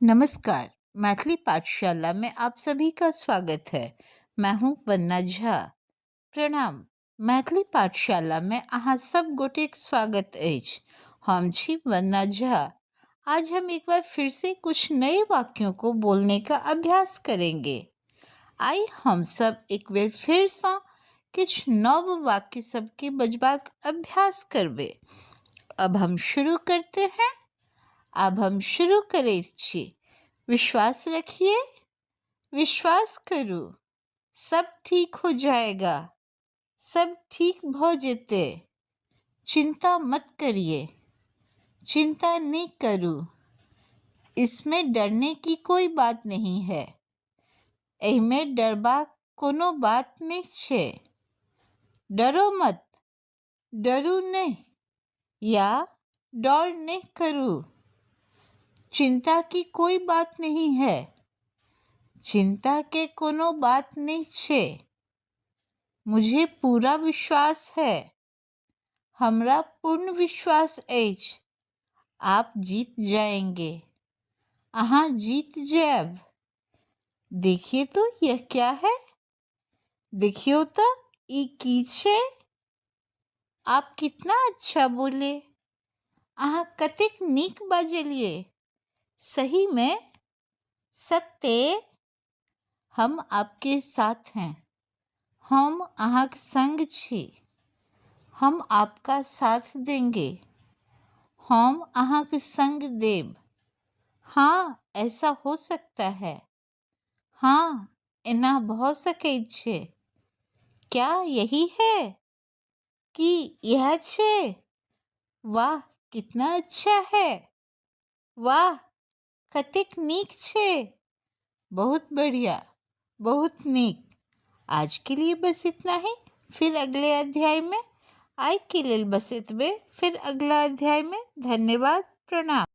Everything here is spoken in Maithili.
नमस्कार, मैथिली पाठशाला में आप सभी का स्वागत है। मैं हूं वंदना झा। प्रणाम, मैथिली पाठशाला में अहाँ सब गोटेक स्वागत अछि। हम छी वंदना झा। आज हम एक बार फिर से कुछ नए वाक्यों को बोलने का अभ्यास करेंगे। आइ हम सब एक बेर फेरसँ किछु नव वाक्य सबके बजबाक अभ्यास करबै। अब हम शुरू करते हैं। आब हम शुरू करैत छी। विश्वास रखिए, विश्वास करू, सब ठीक हो जाएगा, सब ठीक भऽ जेतै, चिंता मत करिए, चिंता नहीं करू, इसमें डरने की कोई बात नहीं है, एहिमे डरबाक कोनो बात नहि छै, डरो मत, डरू नहि या डर नहीं करू, चिंता की कोई बात नहीं है, चिंता के कोनो बात नहीं छे, मुझे पूरा विश्वास है, हमरा पूर्ण विश्वास अछि, आप जीत जाएंगे, अहाँ जीत जायब। देखिए तो यह क्या है, देखियो तो ई की छै। आप कितना अच्छा बोले, अहाँ कतेक नीक बजलियै। सही में, सत्ते, हम आपके साथ हैं, हम अहाँक संग छी, हम आपका साथ देंगे, हम अहाँक संग देब। हाँ, ऐसा हो सकता है, हाँ, एना भऽ सकैत छै। क्या यही है, की इएह छै? वाह, कितना अच्छा है, वाह, कतेक नीक छै। बहुत बढ़िया, बहुत नीक। आज के लिए बस इतना ही, फिर अगले अध्याय में। आइ के लेल बस एतबे, फिर अगला अध्याय में। धन्यवाद, प्रणाम।